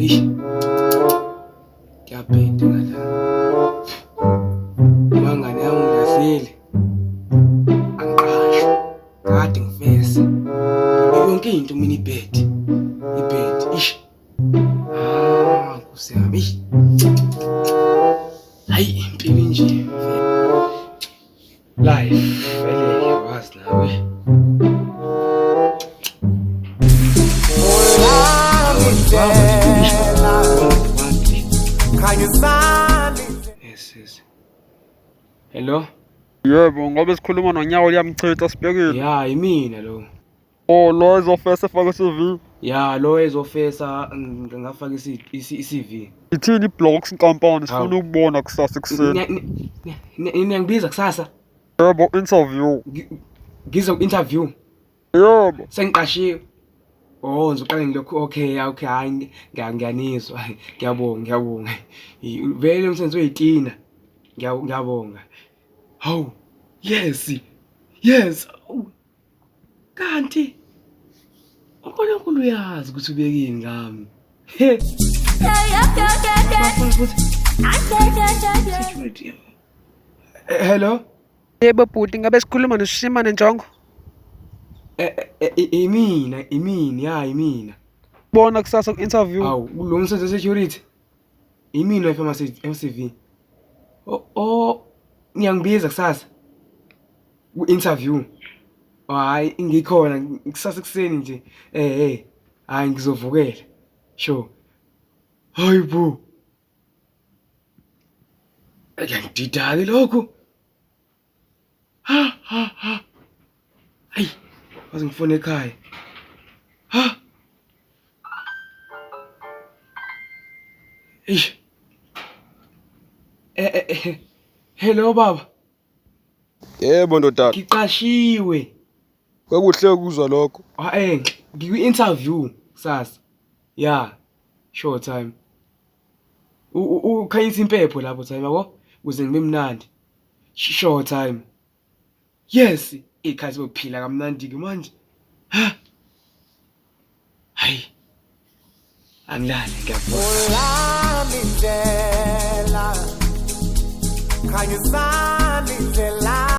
Ish. Kuyabheda ngala. Mangane angilahleli. Angiqashwa. Kade ngifesa. Yonke into mina ibed. Ibed. Ish. Ah, Nkosi yami. Ish. Hayi impilo inje. Life vele yawazi nawe. Yes. Hello? Yebo, ngoba sikhuluma nonyawo liyamchitha sibhekile. Ya, imina lo. Oh, lo ezofesa efake CV. Ya, lo ezofesa ngafaka i-CV. Ithini i-blocks inkampani sifuna ukubona kusasa ekuseni. Niyangibiza kusasa? Yebo, interview. Ngizo interview. Yebo. Sengiqashiwe. Oh, ngizoqale ngilokhu okay, okay, hayi ngiyanizwa. Ngiyabonga, ngiyabonga. Vele umsebenzi weyitina. Ngiyabonga. Hawu. Yes. Yes. Kanti uNkulunkulu uyazi ukuthi ubekini ngami. He. Security. Hello? Yebo bhuti, ngabe sikhuluma noShimane Njongo? Imina, imina, ya imina. Bona kusasa ku-interview. Awu, lo msebenzi we-security. Imina we-FMCV. Oh, oh, ngiyangibiza kusasa. Ku-interview. Oh, hayi ngikhona kusasa ekuseni nje. Eh eh. Hayi ngizovukela. Sure. Hayi bo. Kuyangidida-ke lokhu. Ha ha ha. Hayi, waze ngifone ekhaya. Ha. Eish. Eh eh. Hello baba. Yebo ndodana. Ngiqashiwe. Kwakuhle ukuzwa lokho. Ah eh ngikwi-interview kusasa. Yeah. Sure time. Ukhanyisa impepho lapho time yabo ukuze ngibe mnandi. Sure time. Yes, ikhathi bokuphila kamnandi ke manje. Ha. Hayi. Angilali ngiyabona. Olami indlela, khanyisani indlela.